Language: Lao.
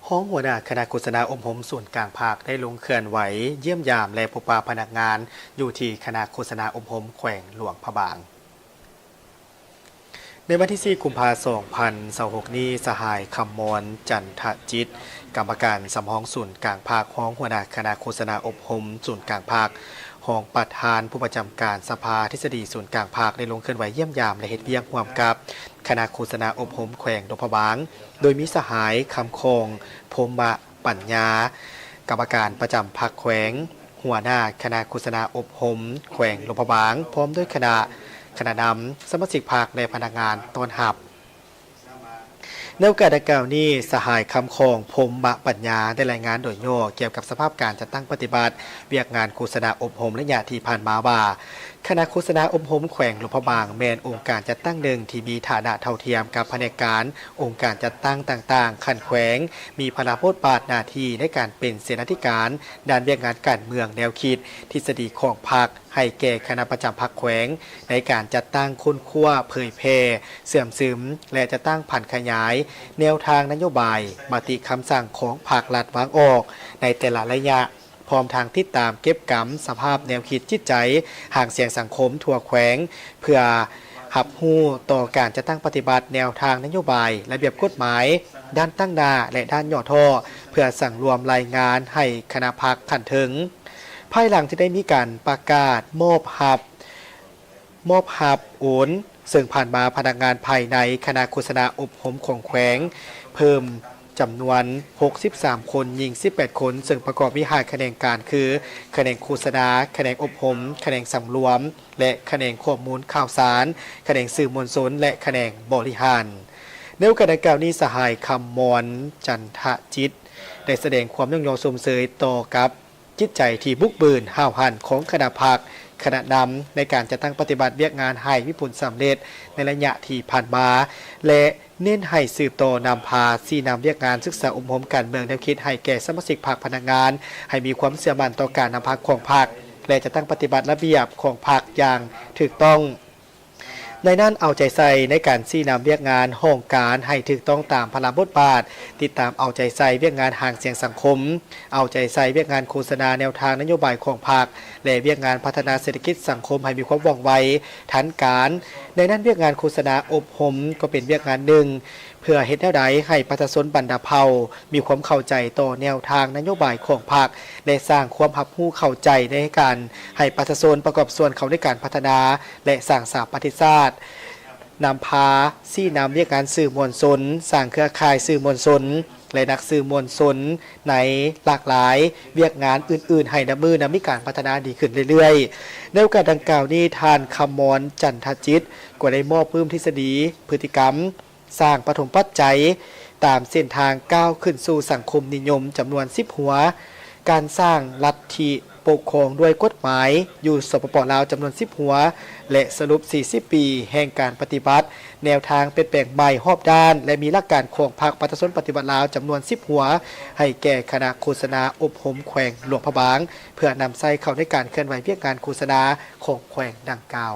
ຮອງຫົວໜ້າຄະນະໂຄສະນາອົບຮົມສູນກາງພັກ ໄດ້ລົງເຄື່ອນໄຫວຢ້ຽມຢາມ ແລະ ພົບປະພະນັກງານ ຢູ່ທີ່ຄະນະໂຄສະນາອົບຮົມແຂວງຫຼວງພະບາງ. ໃນວັນທີສີ່ ກຸມພາ ສອງພັນຊາວຫົກນີ້, ສະຫາຍ ຄຳມອນ ຈັນທະຈິດ, ກຳມະການສຳຮອງສູນກາງພັກ, ຮອງຫົວໜ້າຄະນະໂຄສະນາອົບຮົມສູນກາງພັກ, ຮອງປະທານຜູ້ປະຈຳການສະພາທິດສະດີສູນກາງພັກ ໄດ້ລົງເຄື່ອນໄຫວຢ້ຽມຢາມ ແລະ ເຮັດວຽກຮ່ວມກັບຄະນະໂຄສະນາອົບຮົມແຂວງຫຼວງພະບາງ, ໂດຍມີສະຫາຍ ຄຳຄອງ ພົມມະປັນຍາ, ກຳມະການປະຈຳພັກແຂວງ, ຫົວໜ້າຄະນະໂຄສະນາອົບຮົມແຂວງຫຼວງພະບາງ, ພ້ອມດ້ວຍຄະນະ, ຄະນະນຳ, ສະມາຊິກພັກ ແລະ ພະນັກງານຕ້ອນຮັບ. ໃນໂອກາດດັ່ງກ່າວນີ້, ສະຫາຍ ຄຳຄອງ ພົມມະປັນຍາ ໄດ້ລາຍງານໂດຍຫຍໍ້ກ່ຽວກັບສະພາບການຈັດຕັ້ງປະຕິບັດວຽກງານໂຄສະນາອົບຮົມໄລຍະທີ່ຜ່ານມາວ່າ, ຄະນະໂຄສະນາອົບຮົມແຂວງຫຼວງພະບາງ ແມ່ນອົງການຈັດຕັ້ງໜຶ່ງທີ່ມີຖານະເທົ່າທຽມກັບພະແນກການອົງການຈັດຕັ້ງຕ່າງໆຂັ້ນແຂວງ, ມີພາລະບົດບາດໜ້າທີ່ໃນການເປັນເສນາທິການດ້ານວຽກງານການເມືອງ, ແນວຄິດ, ທິດສະດີຂອງພັກ ໃຫ້ແກ່ຄະນະປະຈຳພັກແຂວງ ໃນການຈັດຕັ້ງ, ຄົ້ນຄວ້າ, ເຜີຍແຜ່, ເຊື່ອມຊຶມ ແລະ ຈັດຕັ້ງຜັນຂະຫຍາຍແນວທາງນະໂຍບາຍ, ມະຕິຄຳສັ່ງຂອງພັກລັດວາງອອກໃນແຕ່ລະໄລຍະ, ພ້ອມທັງຕິດຕາມເກັບກຳສະພາບແນວຄິດຈິດໃຈຫາງສຽງສັງຄົມທົ່ວແຂວງ ເພື່ອຮັບຮູ້ຕໍ່ການຈັດຕັ້ງປະຕິບັດແນວທາງນະໂຍບາຍ, ລະບຽບກົດໝາຍ, ດ້ານຕັ້ງໜ້າ ແລະ ດ້ານຫຍໍ້ທໍ້ ເພື່ອສັງລວມລາຍງານໃຫ້ຄະນະພັກຂັ້ນເທິງ. ພາຍຫຼັງທີ່ໄດ້ມີການປະກາດມອບຮັບ, ມອບຮັບໂອນ, ເຊິ່ງຜ່ານມາພະນັກງານພາຍໃນຄະນະໂຄສະນາອົບຮົມຂອງແຂວງ ເພີ່ມຈຳນວນຫົກສິບສາມຄົນ, ຍິງສິບແປດຄົນ, ເຊິ່ງປະກອບມີຫ້າຂະແໜງການ ຄື ຂະແໜງໂຄສະນາ, ຂະແໜງອົບຮົມ, ຂະແໜງສຳລວມ ແລະ ຂະແໜງຂໍ້ມູນຂ່າວສານ, ຂະແໜງສື່ມວນຊົນ ແລະ ຂະແໜງບໍລິຫານ. ໃນໂອກາດດັ່ງກ່າວນີ້, ສະຫາຍ ຄຳມອນ ຈັນທະຈິດ ໄດ້ສະແດງຄວາມຍ້ອງຍໍຊົມເຊີຍຕໍ່ກັບ ຈິດໃຈທີ່ບຸກບືນຫ້າວຫັນຂອງຄະນະພັກ, ຄະນະນຳ ໃນການຈັດຕັ້ງປະຕິບັດວຽກງານໃຫ້ມີຜົນສຳເລັດໃນໄລຍະທີ່ຜ່ານມາ ແລະ ເນັ້ນໃຫ້ສືບຕໍ່ນຳພາຊີ້ນຳວຽກງານສຶກສາອົບຮົມການເມືອງແນວຄິດໃຫ້ແກ່ສະມາຊິກພັກ, ພະນັກງານ ໃຫ້ມີຄວາມເຊື່ອໝັ້ນຕໍ່ການນຳພາຂອງພັກ ແລະ ຈັດຕັ້ງປະຕິບັດລະບຽບຂອງພັກຢ່າງຖືກຕ້ອງ. ໃນນັ້ນເອົາໃຈໃສ່ໃນການຊີ້ນຳວຽກງານຫ້ອງການໃຫ້ຖືກຕ້ອງຕາມພາລະບົດບາດ, ຕິດຕາມເອົາໃຈໃສ່ວຽກງານຫາງສຽງສັງຄົມ, ເອົາໃຈໃສ່ວຽກງານໂຄສະນາແນວທາງນະໂຍບາຍຂອງພັກ ແລະ ວຽກງານພັດທະນາເສດຖະກິດສັງຄົມໃຫ້ມີຄວາມວ່ອງໄວ, ທັນການ. ໃນນັ້ນວຽກງານໂຄສະນາອົບຮົມກໍເປັນວຽກງານໜຶ່ງ ເພື່ອເຮັດແນວໃດໃຫ້ປະຊາຊົນບັນດາເຜົ່າມີຄວາມເຂົ້າໃຈຕໍ່ແນວທາງນະໂຍບາຍຂອງພັກ ແລະ ສ້າງຄວາມຮັບຮູ້ເຂົ້າໃຈໃນການໃຫ້ປະຊາຊົນປະກອບສ່ວນເຂົ້າໃນການພັດທະນາ ແລະ ສ້າງສາປະເທດຊາດ, ນຳພາຊີ້ນຳວຽກງານສື່ມວນຊົນ, ສ້າງເຄືອຂ່າຍສື່ມວນຊົນ ແລະ ນັກສື່ມວນຊົນໃນຫຼາກຫຼາຍວຽກງານອື່ນໆ ໃຫ້ນັບມື້ນັບມີການພັດທະນາດີຂຶ້ນເລື້ອຍໆ. ໃນໂອກາດດັ່ງກ່າວນີ້, ທ່ານ ຄຳມອນ ຈັນທະຈິດ ກໍໄດ້ມອບປຶ້ມທິດສະດີ, ພຶດຕິກຳ, ສ້າງປະຖົມປັດໄຈຕາມເສັ້ນທາງກ້າວຂຶ້ນສູ່ສັງຄົມນິຍົມຈຳນວນສິບຫົວ, ການສ້າງລັດທິປົກຄອງດ້ວຍກົດໝາຍຢູ່ ສປປ ລາວ ຈຳນວນສິບຫົວ ແລະ ສະຫຼຸບສີ່ສິບປີແຫ່ງການປະຕິບັດແນວທາງປ່ຽນແປງໃໝ່ຮອບດ້ານ ແລະ ມີຫຼັກການຂອງພັກປະຊາຊົນປະຕິວັດລາວຈຳນວນສິບຫົວ ໃຫ້ແກ່ຄະນະໂຄສະນາອົບຮົມແຂວງຫຼວງພະບາງ ເພື່ອນຳໃຊ້ເຂົ້າໃນການເຄື່ອນໄຫວວຽກງານໂຄສະນາຂອງແຂວງດັ່ງກ່າວ.